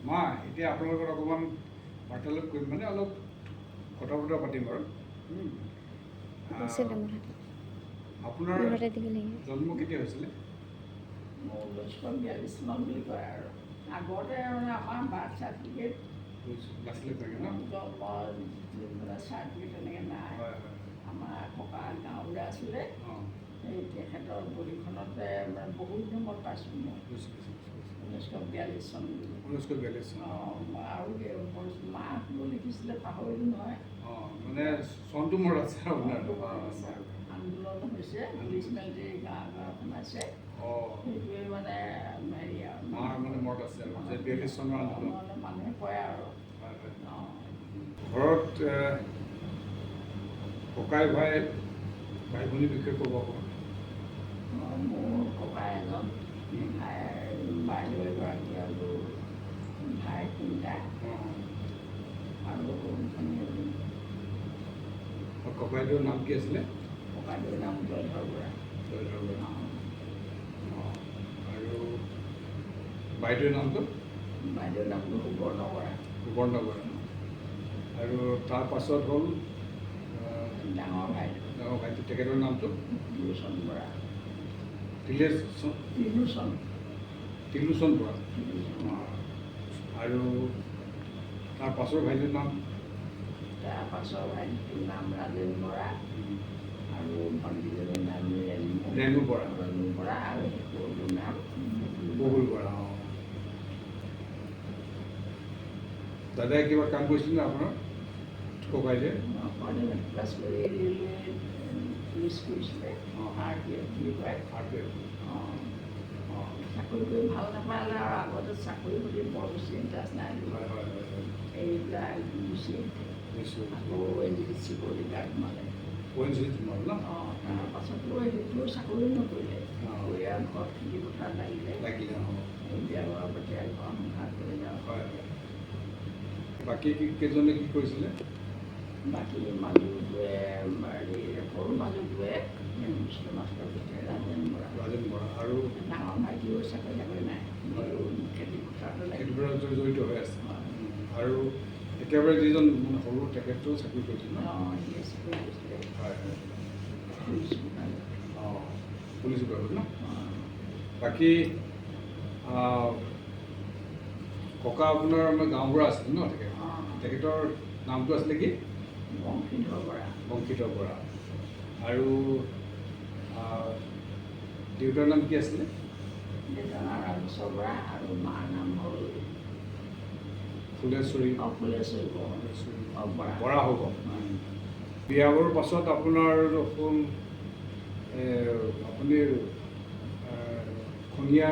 মা, এতিয়া আপোনাৰ লগত অকণমান বাৰ্তালাপ কৰিম, মানে অলপ কথা বতৰা পাতিম আৰু। উম। আছিলে আহ, মোৰ হাতত। আপোনাৰ মোৰ হাতে দিব লাগিব। জন্ম কেতিয়া হৈছিলে? মোৰ 1942 চন বুলি কয় আৰু আগতে মানে আমাৰ বাৰ্থ চাৰ্টিফিকেট নাছিলে চাগে ন? জন্ম মানে চাৰ্টিফিকেট তেনেকৈ নাই। হয় হয় আমাৰ ককা গাঁৱৰে আছিলে। সেই তেখেতৰ বহীখনতে মানে বহুত দিনৰ মূৰত পাইছোঁ মই। বুজিছোঁ বুজিছোঁ বুজিছোঁ। 1942 চন বুলি। 1942 চন। অঁ, আৰু মাহটো লিখিছিলে, পাহৰিলোঁ নহয়। অঁ, মানে চনটো মনত আছে আপোনাৰ। আন্দোলন হৈছে, পুলিচ মিলিটাৰী গাঁৱে গাঁৱে সোমাইছে। সেইটোৱে মানে হেৰি আৰু মাৰ মানে মনত আছে আৰু যে 42 চনৰ আন্দোলন। মানে মানুহে কয় আৰু। হয় হয় অঁ। ঘৰত ককাই ভাই, ভাই ভনীৰ বিষয়ে ক'ব অকণমান। অঁ, মোৰ ককাই এজন, ভাই বাইদেউ এগৰাকী আৰু ভাই তিনিটা আৰু ভনী এজনী। আৰু ককাইদেউৰ নাম কি আছিলে? ককাইদেউৰ নাম জয়ধৰ বৰা। জয়ধৰ বৰা। অঁ। অঁ, আৰু বাইদেউৰ নামটো? বাইদেউৰ নামটো সুবৰ্ণ বৰা। সুবৰ্ণ বৰা। আৰু তাৰ পাছত হ'ল ডাঙৰ ভাইটো। ডাঙৰ ভাইটি, তেখেতৰ নামটো? ত্ৰিলোচন বৰা। তিলেশ্বৰ? ত্ৰিলোচন। তিলোচন বৰা। ত্ৰিলোচন। অঁ, আৰু তাৰ পাছৰ ভাইটিৰ নাম? তাৰ পাছৰ ভাইটিটোৰ নাম ৰাজেন বৰা আৰু ভণ্টিজনীৰ নাম ৰেণু। ৰেণু বৰা। ৰেণু বৰা আৰু সৰুটোৰ নাম বকুল বৰা। অঁ, দাদাই কিবা কাম কৰিছিল নে আপোনাৰ ককাইদেৱে? মেট্ৰিক পাছ কৰি ৰেলৱে পুলিচ কৰিছিলে। আৰ পি এফ বুলি কয়। R P F. অঁ। অঁ। চাকৰি কৰি ভাল নাপালে আৰু আগতে চাকৰি প্ৰতি বৰ বেছি ইণ্টাৰেষ্ট নাই। হয় হয় হয় হয় এইবিলাক গুচি আহিছে। আকৌ এন জি চিত চিকিউৰিটি গাৰ্ড সোমালে। অ' এন জি চিত সোমাল ন? অঁ, তাৰ পাছতো সেইটো চাকৰি নকৰিলে। কৰি আৰু ঘৰত খেতি পথাৰত লাগিলে। লাগিলে, অঁ। এই বিয়া বাৰু পাতি আৰু ঘৰ সংসাৰ কৰিলে আৰু। হয় হয় বাকী কি কেইজনে কি কৰিছিলে? বাকী মাজুটোৱে, হেৰি, সৰু মাজুটোৱে মুছলিম মাষ্টৰ কৰিছে, ৰাজেন বৰা। ৰাজেন বৰা আৰু? ডাঙৰ ভাইটিও চাকৰি তাকৰি নাই, খেতি পথাৰতে খেতি লাগিলে। পথাৰত জড়িত হৈ আছে। হয়। আৰু একেবাৰে যিজন মানে সৰু, তেখেতেও চাকৰি কৰিছিল ন? অঁ, সি চাকৰি কৰিছিলে। হয় হয় পুলিচ বিভাগত। অঁ, পুলিচ বিভাগত ন? অঁ। বাকী ককা আপোনাৰ মানে গাঁওবুঢ়া আছিল ন তেখেত? অঁ। তেখেতৰ নামটো আছিলে কি? বংশীধৰ বৰা। বংশীধৰ বৰা। আৰু দেউতাৰ নাম কি আছিলে? দেউতাৰ নাম ৰামেশ্বৰ বৰা আৰু মাৰ নাম হ'ল ফুলেশ্বৰী। অঁ, ফুলেশ্বৰী বৰা। ফুলেশ্বৰী। অঁ, বৰা। বৰা হ'ব। বিয়া বাৰু পাছত আপোনাৰ দেখোন আপুনি খঙীয়া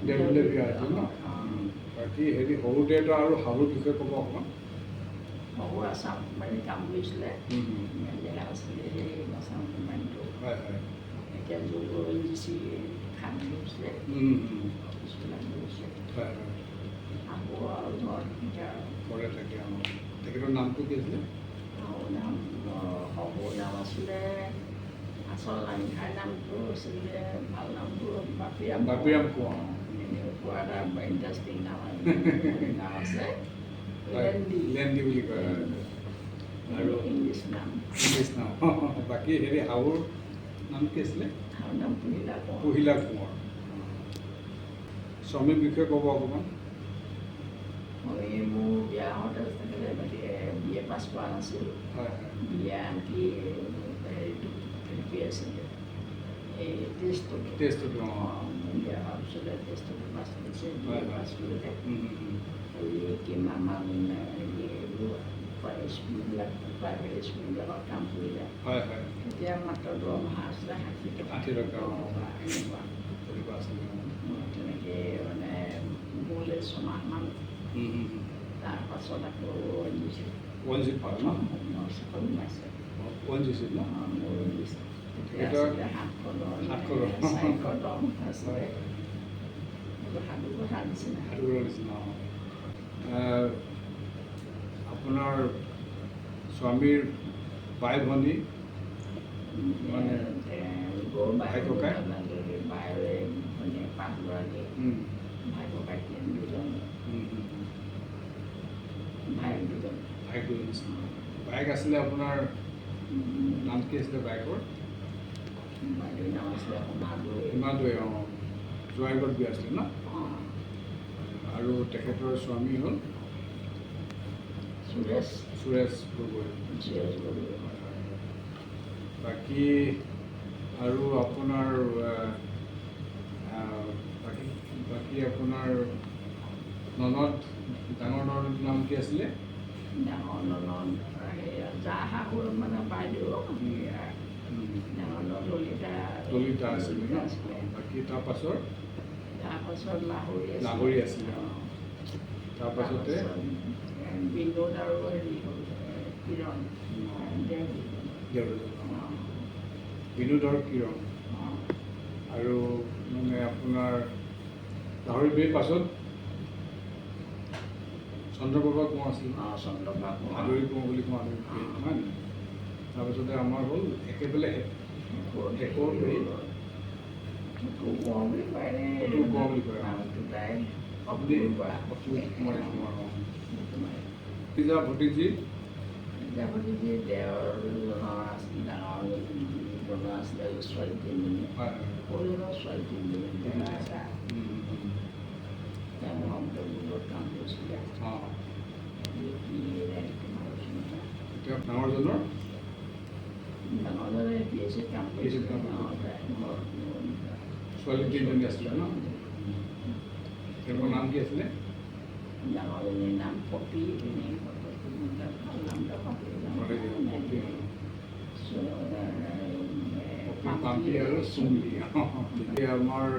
দেউৰীলৈ বিয়া হৈছিল ন? অঁ। বাকী হেৰি, শহুৰ দেউতা আৰু শাহুৰ বিষয়ে ক'ব অকণমান। শহুৰ আছাম কোম্পানীত কাম কৰিছিলে। জেগা আছিলে সেই আছাম কোম্পানীটো। হয় হয় এতিয়া য'ত অ' এন জি চি খান্দি গৈছে, অফিচবিলাক গৈছে। হয় হয় আকৌ আৰু ঘৰত থাকে আৰু। ঘৰতে থাকে, অঁ। তেখেতৰ নামটো কি আছিলে? শাহুৰ নাম, শহুৰ নাম আছিলে, আচল নাম, ঘাই নামটো আছিলে, ভাল নামটো বাপিৰাম। বাপিৰাম কোঁৱৰ। এনেকুৱা এটা ইণ্টাৰেষ্টিং নাম নাম আছে। লেণ্ডি। লেণ্ডি বুলি কয়, হয়। আৰু ইংলিছ নাম। ইংলিছ নাম। বাকী হেৰি, শাহুৰ নাম কি আছিলে? শাহুৰ নাম পহিলা কোঁৱৰ। পহিলা কোঁৱৰ। স্বামীৰ বিষয়ে ক'ব অকণমান। মই মোৰ বিয়া হওঁতে তেখেতে বি এ পাছ কৰা নাছিল। হয় হয় বি এ আনকি হেৰিটো হেৰি আছিলে, এই টেষ্টটো। টেষ্টটো, অঁ। অঁ, মোৰ বিয়া হোৱাৰ পিছতে টেষ্টটো পাছ কৰিছে, বি এ পাছ কৰিলে। উম, উম, উম। কৰি কেইমাহমান হেৰি এইবোৰ স্কুলবিলাক, প্ৰাইভেট স্কুলবিলাকত কাম কৰিলে। হয় হয় তেতিয়া মাত্ৰ দৰমহা আছিলে 60 টকা। 60 টকা, অঁ। এনেকুৱা। তেনেকুৱা আছিলে, অঁ। তেনেকৈ মানে গ'লে ছমাহমান। উম, উম, উম। তাৰপাছত আকৌ এন জি চি। অ' এন জি চিত পালে ন? চাকৰি সোমাইছে। অ' এন জি চিত ন? মোৰ এন জি চি তেতিয়া তেখেতৰ আছিলে 700 দহ। 700 দহ। 400 দহ আছিলে। এইবোৰ সাধু কথা নিচিনা। সাধুৰ নিচিনা, অঁ। আপোনাৰ স্বামীৰ বাই ভনী মানে তেওঁলোকৰ ভাই ককাই? বাই ভনীয়েক পাঁচগৰাকী, ভাই ককাই দুজন। দুজন আছিলে। বায়েক আছিলে আপোনাৰ, নাম কি আছিলে বায়েকৰ? বাইদেউৰ নাম আছিলে সোণাদৈ। সোণাদৈ, অঁ, জোঁৱাইগড়ত বিয়া আছিলে ন? অঁ। আৰু তেখেতৰ স্বামী হ'ল সুৰেশ। সুৰেশ গগৈ। সুৰেশ গগৈ। বাকী আৰু আপোনাৰ বাকী বাকী আপোনাৰ ননদ, ডাঙৰ ননদ নাম কি আছিলে? ডাঙৰ ননদ সেয়া জা শাহুৰ মানে বাইদেউ, সেয়া ডাঙৰ ননদ ললিতা। ললিতা আছিলে ন? ললিতা আছিলে। বাকী তাৰ পাছৰ? তাৰপাছত লাহৰি আছিলে। লাহৰি আছিলে, অঁ। তাৰপাছতে তাৰপাছত বিনোদ আৰু হেৰি হ'ল কিৰণ দেৱ। দেউৰজন, অঁ। বিনোদ আৰু কিৰণ। আৰু মানে আপোনাৰ লাহৰি বিয়াৰ পাছত চন্দ্ৰপ্ৰভা কোঁৱৰ আছিল। অঁ, চন্দ্ৰপ্ৰভা কোঁৱৰ। আদৰি কোঁৱৰ বুলি কওঁ, আদৰি হয় নে? তাৰপিছতে আমাৰ হ'ল একেবাৰে শেষৰ পেহী। কোঁৱৰ বুলি কয় নে? অতুল কোঁৱৰ বুলি কয়, অঁ। নামটো তাই আপুনি অপুৰ বৰা। অতুল কুমাৰ কুমাৰ, অঁ। ভতিজা ভতিজী? ভতিজা ভতিজী দেওৰজনৰ আছিলে, ডাঙৰজনৰ আছিলে ছোৱালী তিনিজনী, হয় হয় সৰুজনৰ ছোৱালী তিনিজনী, ল'ৰা এটা। তেওঁ মহম্মদপুৰত কাম কৰিছিলে। অঁ। কি ভাবিছোঁ নহয়। তেওঁ ডাঙৰজনৰ? ডাঙৰজনে পি এইচ চিত কাম PHC ত কৰিছিলে। কাম কৰিছিলে। অঁ, তাই ঘৰত। ছোৱালী তিনিজনী আছিলে ন? তেওঁলোকৰ নাম কি আছিলে? ডাঙৰজনীৰ নাম পপী, এনেই ভাল নামটো পাহৰি পাহৰি গ'লো, পপী। যাওঁ। পম্পী আৰু চুমলি। তেতিয়া আমাৰ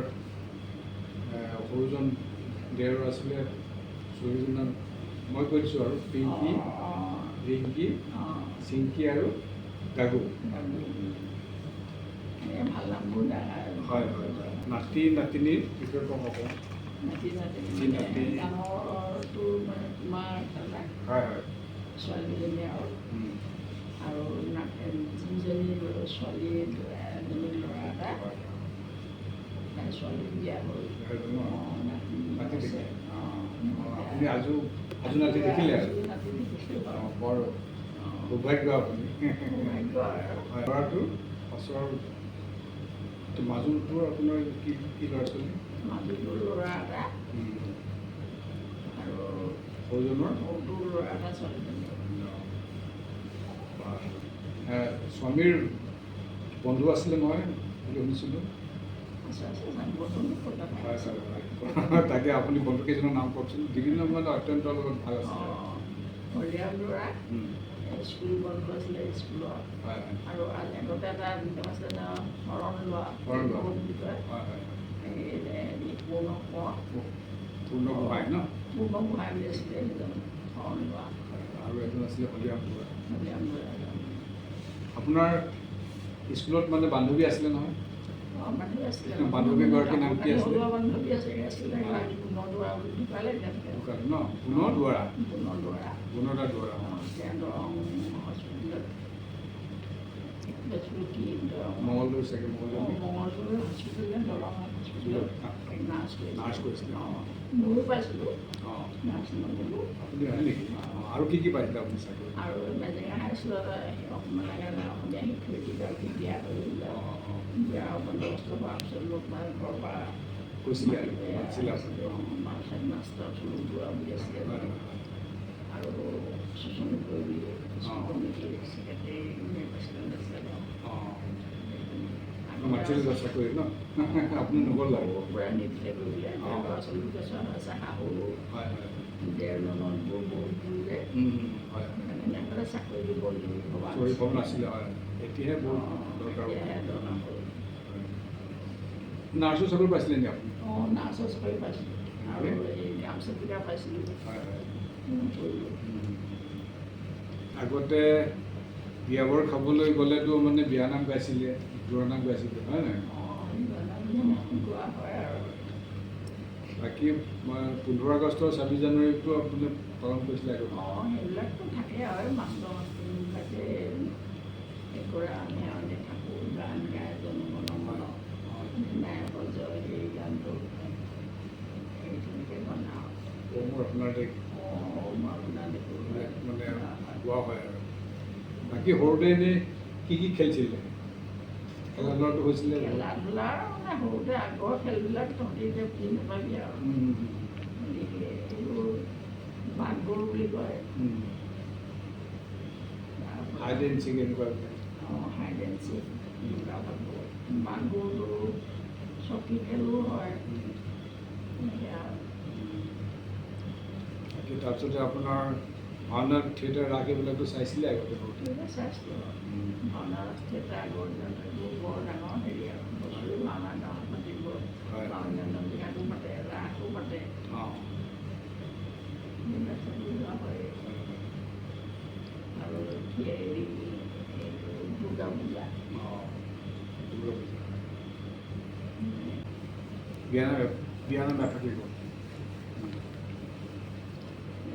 সৰুজন দেওৰ আছিলে, ছোৱালীজনীৰ নাম মই কৈ দিছোঁ আৰু, পিংকি, ৰিংকি, চিংকি আৰু গাগু। ভাল নামবোৰ। হয় হয় হয় নাতি নাতিনীৰ বিষয়ে কওক অকণমান। নাতি নাতিনী নাতি নাতি। ডাঙৰটো মানে তোমাৰ দাদা হয় হয় ছোৱালীজনী আৰু আৰু তিনিজনী ছোৱালী, এজনী ল'ৰা এটা। তাই ছোৱালী বিয়া হ'ল। হৈ গ'ল ন? অঁ, নাতিনী নাতি আছে। দেখিলে? অঁ। অঁ, আপুনি আজো আজো নাতি দেখিলে আৰু? আজো নাতি দেখিছোঁ বাৰু। অঁ, বৰ অঁ, সৌভাগ্য আপুনি। সৌভাগ্য আৰু। হয়, ল'ৰাটোৰ পাছৰ মাজুটোৰ আপোনাৰ কি কি ল'ৰা ছোৱালী? মাজুটোৰ ল'ৰা এটা আৰু সৰুজনৰ? সৰুটোৰ ল'ৰা এটা, ছোৱালীজনী। স্বামীৰ বন্ধু আছিলে নহয় বুলি শুনিছিলোঁ। আছে আছে, বন্ধু ক'ত? হয় হয়, তাকে আপুনি বন্ধু কেইজনৰ নাম কওকচোন, বিভিন্ন মানে অত্যন্ত লগত ভাল আছিলে। অঁ, হলিৰাম ল'ৰা, স্কুল বন্ধ আছিলে স্কুলৰ। হয় হয় আৰু আগতে এটা আছিলে ন, শৰণ লোৱা। শৰণ লোৱা। বুলি কয়। হয় হয় এই পূৰ্ণ কোঁৱৰ। পূৰ্ণ গোহাঁই ন? পূৰ্ণ গোহাঁই বুলি আছিলে সেইজন, শৰণ লোৱা। হয়, আৰু এজন আছিলে হলিৰাম বৰুৱা। হলিৰাম ল'ৰা এজন। আপোনাৰ স্কুলত মানে বান্ধৱী আছিলে নহয়? অঁ, বান্ধৱী আছিলে। বান্ধৱীগৰাকীৰ নাম কি আছিলে? ঘৰুৱা বান্ধৱী আছিলে, গুণ দুৱৰা বুলি ঢুকালে এতিয়া। ঢুকালে ন? গুণ দুৱৰা। গুণ দুৱৰা। গুণদা দুৱৰা, অঁ। অঁ, তেওঁ দৰং হস্পিটেলত, কি দৰং মঙলদৈ চাগে, মঙলদৈ। মঙলদৈ হস্পিটেল নে দৰং হস্পিটেলত নাৰ্ছ কৰিছিলে। নাৰ্ছ কৰিছিলে। অঁ, ময়ো পাইছিলোঁ। অঁ। নাৰ্ছ নগ'লোঁ। আপুনি হয় নেকি? অঁ, আৰু কি কি পাইছিলে আপুনি চাকৰি? আৰু মেজেঙা হাইস্কুলত অকণমান অসমীয়া শিক্ষয়িত্ৰীগৰাকী বিয়া হৈ অঁ অঁ অঁ বিয়া বন্দোবস্ত হোৱাৰ পিছত মোক মানে ঘৰৰ পৰা কৈছিলে আৰু মাতিছিলে আপুনি? হেডমাষ্টাৰ চুৰু বৰুৱা বুলি আছিলে। হয় হয় হয় আৰু সুচন গগৈ বুলি কমিটিৰ ছেক্ৰেটেৰী নে প্ৰেচিডেণ্ট আছিলে তেওঁ। অঁ, মাতিছিলে চাকৰি ন? আপুনি নগ'ল আৰু? সৰুৰ পৰাই নিদিলে গৈ পেলাই। অঁ। ল'ৰা ছোৱালীবোৰ আছে, শাহু হয় হয় দেৰ ননদবোৰ বহুত দূৰ যে হয় সেইকাৰণে আগতে চাকৰি দিব বুলি ভবা। চাকৰি কম নাছিলে, হয়। এতিয়াহে বহুত দৰকাৰ। এতিয়াহে দৰকাৰ হ'ল। নাৰ্ছৰ চাকৰি পাইছিলে নেকি আপুনি? অঁ, নাৰ্ছৰ চাকৰি পাইছিলোঁ আৰু এই গ্ৰাম সেৱিকা পাইছিলোঁ। হয় হয় কৰিলোঁ। আগতে বিয়াবোৰ খাবলৈ গ'লেতো মানে বিয়া নাম গাইছিলে, জোৰা নাম গাইছিলে, হয় নাই? অঁ, গোৱা হয় আৰু। বাকী মই 15 আগষ্ট, 26 জানুৱাৰীটো আপুনি পালন কৰিছিলে আগতে? অঁ, সেইবিলাকতো থাকে আৰু মাষ্টৰ মাষ্টৰবিলাকে এই কৰে, আমি আমি থাকোঁ, গান গাই জনগণ মন, নায়কৰ জয়, এই গানটো এই তেনেকৈ বনাওঁ। মোৰ আপোনাৰ দেশ। অঁ। সম্ভাৱনা দেখোঁ। এইবিলাক মানে গোৱা হয় আৰু। বাকী সৰুতে এনেই কি কি খেলিছিলে? খেলা ধূলাটো হৈছিলে? খেলা ধূলা মানে সৰুতে আগৰ খেলবিলাক তহঁতি এতিয়া বুজি নাপাবি আৰু। গতিকে এইবোৰ বাঘ গৰু বুলি কয়। তাৰপৰা হাইড এণ্ড চিক এনেকুৱা বিলাক? অঁ, হাইড এণ্ড চিক, বাঘ গৰুটো, চকী খেলো হয়, এনেকৈ আৰু। বাকী তাৰপিছতে আপোনাৰ ভাওনা, থিয়েটাৰ, ৰাস এইবিলাকতো চাইছিলে আগতে সৰুতে? সেইবোৰ চাইছিলোঁ। ভাওনা, থিয়েটাৰ আগৰ দিনত এইবোৰ বৰ ডাঙৰ হেৰি আৰু বছৰি ভাওনা গাঁৱত পাতিব। ভাওনা নামঘৰতো পাতে, ৰাসো পাতে। সেইবিলাক চাব যোৱা হয়। আৰু হেৰি, এইটো দুৰ্গা পূজা। অঁ, দুৰ্গা পূজা। বিয়ানাম, বিয়ানাম এফাকি কওক।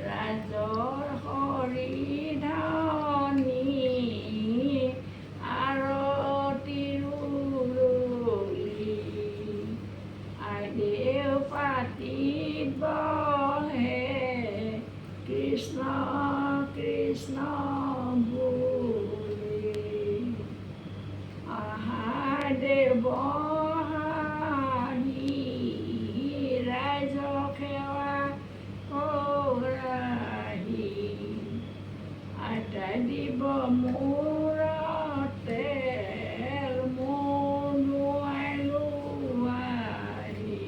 ৰাজৰ হৰি ধনী আৰতি উৰুলি, আইদেউ পাতিত বহে কৃষ্ণ কৃষ্ণ বুলি। আহা দেৱ হাঁহি ৰাইজক সেৱা কৰাহি, আইতাই দিব মূৰত তেল মূৰ নোৱাই লোৱাহি।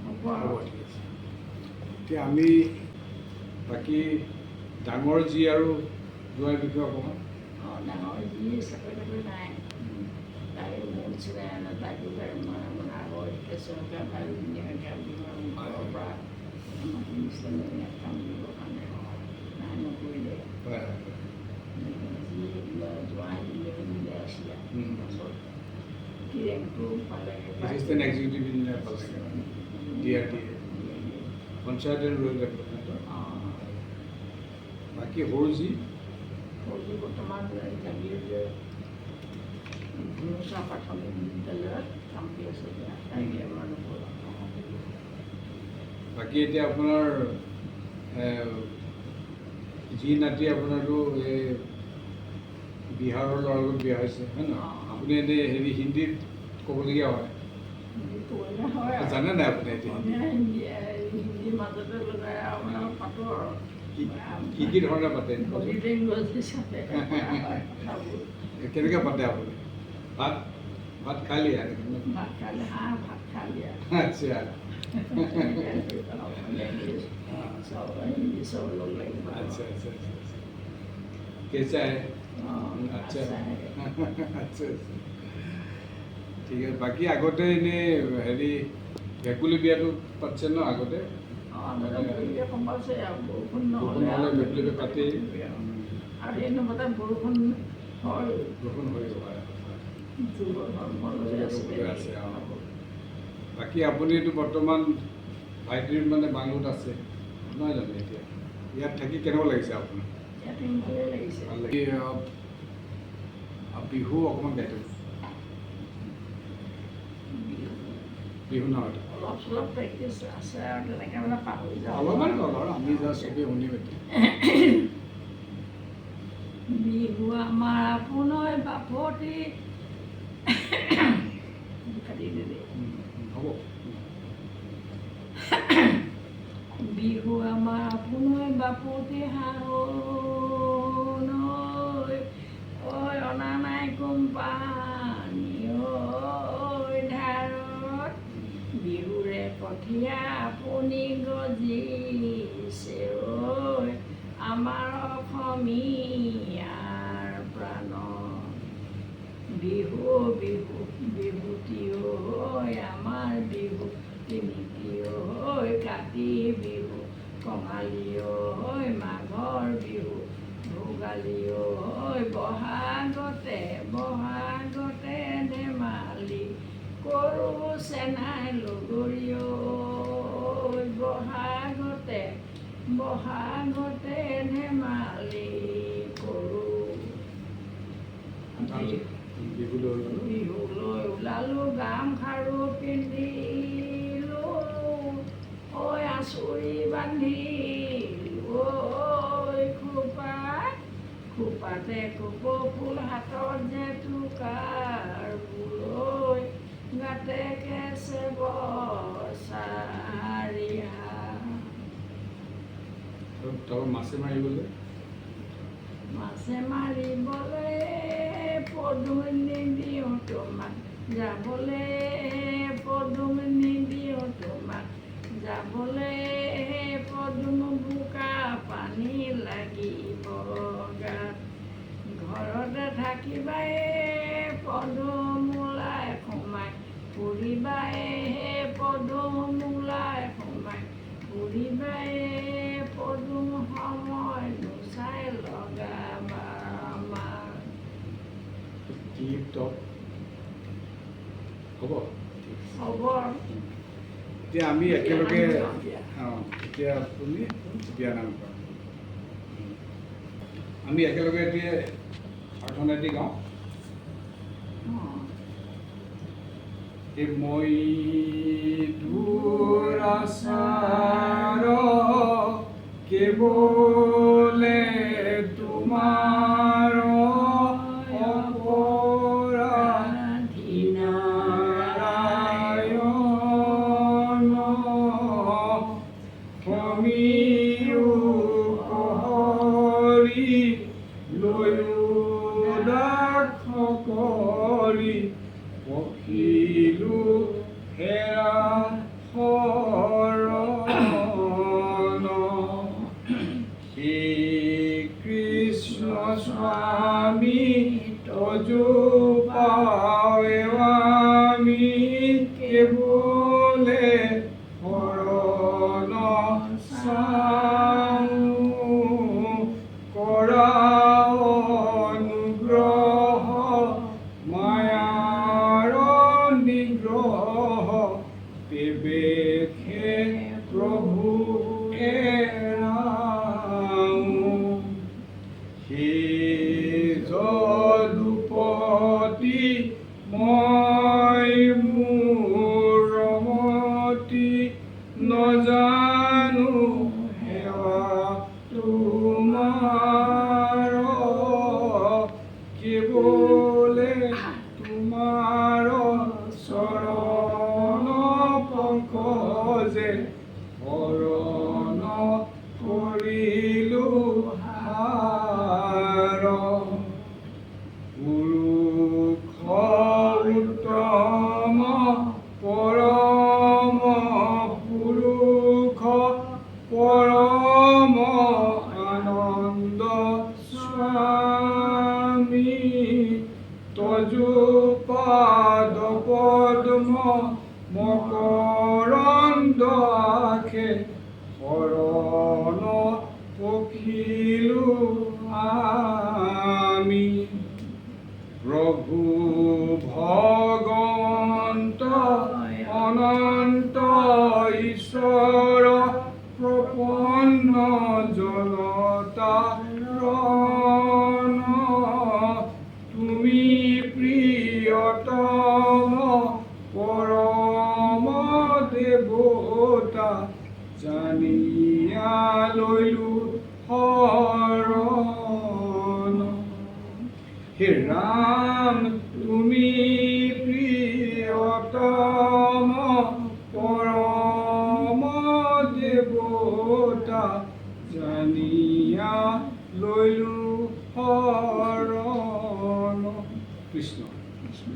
হ'ব। হ'ব। আৰু ঠিক আছে। এতিয়া আমি বাকী ডাঙৰ জী আৰু জোঁৱাইৰ বিষয়ে অকণমান। অঁ, ডাঙৰ জী চাকৰি তাকৰি নাই। তাই মোৰ নিচিনাই, তাইকো মানে আগৰ চৰকাৰ ভাল শইকীয়া বুলি ঘৰৰ পৰা মাতি নিছিলে ইয়াত কাম কৰিবৰ কাৰণে, নাই নকৰিলে। হয় হয় হয় জী জোঁৱাই ইঞ্জিনিয়াৰ আছিলে। পাছত কি ৰেংকটো পালে? এছিষ্টেণ্ট এক্সিকিউটিভ ইঞ্জিনিয়াৰ পালে, DRDA, panchayat and rural ডেভেলপমেণ্টৰ। অঁ। বাকী সৰু জী? সৰু বৰ্তমান জাগীৰোডৰ ঘুনুচা প্ৰাথমিক বিদ্যালয়ত কাম কৰি আছে এতিয়া। তাইক এবাৰ নকৰোঁ। বাকী এতিয়া আপোনাৰ জী নাতি আপোনাৰতো এই বিহাৰৰ ল'ৰাৰ লগত বিয়া হৈছে, হয় নহয়? অঁ। আপুনি এনেই হেৰি হিন্দীত ক'বলগীয়া হয়? হিন্দী হয় আৰু। জানে নাই আপুনি এতিয়া হিন্দী? অসমীয়া হিন্দী, হিন্দীৰ মাজতে লগাই আৰু মানে পাতোঁ আৰু। কি কি কি ধৰণে পাতে? বডি লেংগুৱেজ হিচাপে কথাবোৰ। কেনেকৈ পাতে আপুনি? ভাত ভাত खा लिया? ভাত খালে, হাঁহ ভাত খালি। তেনেকৈ অসমীয়া, ইংলিছ চব, হিন্দী চব লগ লাগিব। আচ্ছা আচ্ছা আচ্ছা আচ্ছা, कैसा है? অঁ। আচ্ছা। আচ্ছা। আচ্ছা আচ্ছা, ঠিক আছে। বাকী আগতে এনেই হেৰি ভেকুলী বিয়াটো পাতিছে ন আগতে? অঁ, আগতে ভেকুলী কম্পালচৰি আৰু বৰষুণ বৰষুণ নহ'লে নহ'লে আৰু ভেকুলী বিয়া পাতেই। আৰু সেই সময়তে বৰষুণ হয়। বৰষুণ হৈ হয়। যুগ ধৰ্ম লৈ আছিলে। আছে, অঁ। বাকী আপুনিতো বৰ্তমান ভাইটিৰ মানে বাংলোত আছে, নহয় জানো? এতিয়া ইয়াত থাকি কেনেকুৱা লাগিছে আপোনাৰ? ইয়াতে ভালেই লাগিছে। ভাল লাগি। বিহু অকণমান গাই থাকোঁ। বিহু? বিহু নহয়। অলপ চলপ প্ৰেক্টিচ আছে আৰু তেনেকৈ মানে পাহৰি যাওঁ। অলপমান কওক আৰু, আমি যা চবেই শুনিম এতিয়া। বিহু আমাৰ আপোনৈ বাপতি কাটি দিলে। হ'ব। বিহু আমাৰ আপোনৈ বাপতি সাহোন ঐ, অনা নাই কোম্পানী ঐ ধাৰত, বিহুৰে কঠীয়া আপুনি গজিছে ঐ আমাৰ অসমীয়াৰ প্ৰাণত। বিহু বিহু বিহুটি ঐ, আমাৰ বিহু তিনিটি ঐ, কাতি বিহু কঙালী ঐ, মাঘৰ বিহু ভোগালী ঐ, বহাগতে বহাগতে ধেমালি কৰোঁ চেনাই লগৰী ঐ, বহাগতে বহাগতে ধেমালি কৰোঁ। তাৰপিছত বিহুলৈ ওলালোঁ। বিহুলৈ ওলালো, গামখাৰু পিন্ধিলো ঐ। খোপাতে কপৌ ফুল, হাতত জেতুকাৰ বোল, গাতে কেছে চাৰি হাত। আৰু তাৰপৰা মাছে মাৰিবলৈ। মাছে মাৰিবলে পদুম নিদিওঁ তোমাক যাবলে, পদুম নিদিওঁ তোমাক যাবলে, পদুম বোকা পানী লাগিব গাত। ঘৰতে থাকিবাই পদুম ওলাই সোমাই ফুৰিবাই, পদুম ওলাই সোমাই ফুৰিবাই, পদুম সময় নুচাই লগাবা মাত। টিপ টপ হ'ব, ঠিক আছে। হ'ব। এতিয়া আমি একেলগে বিয়া নাম গাওঁ। অঁ, এতিয়া আপুনি বিয়া নাম কৰা। আমি একেলগে এতিয়া প্ৰাৰ্থনা এটি গাওঁ। অঁ। এই মই দুৰাচাৰ কেৱলে তোমাৰ অপৰাধী নাৰায়ণ, ক্ষমিয়ো হৰি, লৈয়ো দাস কৰি পশিলো হেৰা শৰণ। হে কৃষ্ণ স্বামী, তজু পাৱে আমি কেৱলে শৰণ চাওঁ, কৰা অনুগ্ৰহ, মায়াৰ নিগ্ৰহ, তেবেসে প্ৰভু এৰাওঁ। হে যদুপতি, মই মূঢ়মতি, নজানো সেৱা তোমাৰ, কেৱলে তোমাৰ চৰণ পংকজে শৰণ কৰিলো সাৰ। পুৰুষ উত্তম পৰম পুৰুষ পৰম আনন্দ স্বামী, তজু পাদ পদ্ম মকৰন্দ আখে শৰণ পশিলো আমি। প্ৰভু ভগৱন্ত অনন্ত ঈশ্বৰ, প্ৰপন্ন জনতা ৰণ, তুমি প্ৰিয়তম পৰম দেৱতা, জানিয়া লৈলো শৰণ। হে ৰাম, তুমি প্ৰিয়তম পৰম দেৱতা, জানিয়া লৈলো শৰণ। কৃষ্ণ। কৃষ্ণ।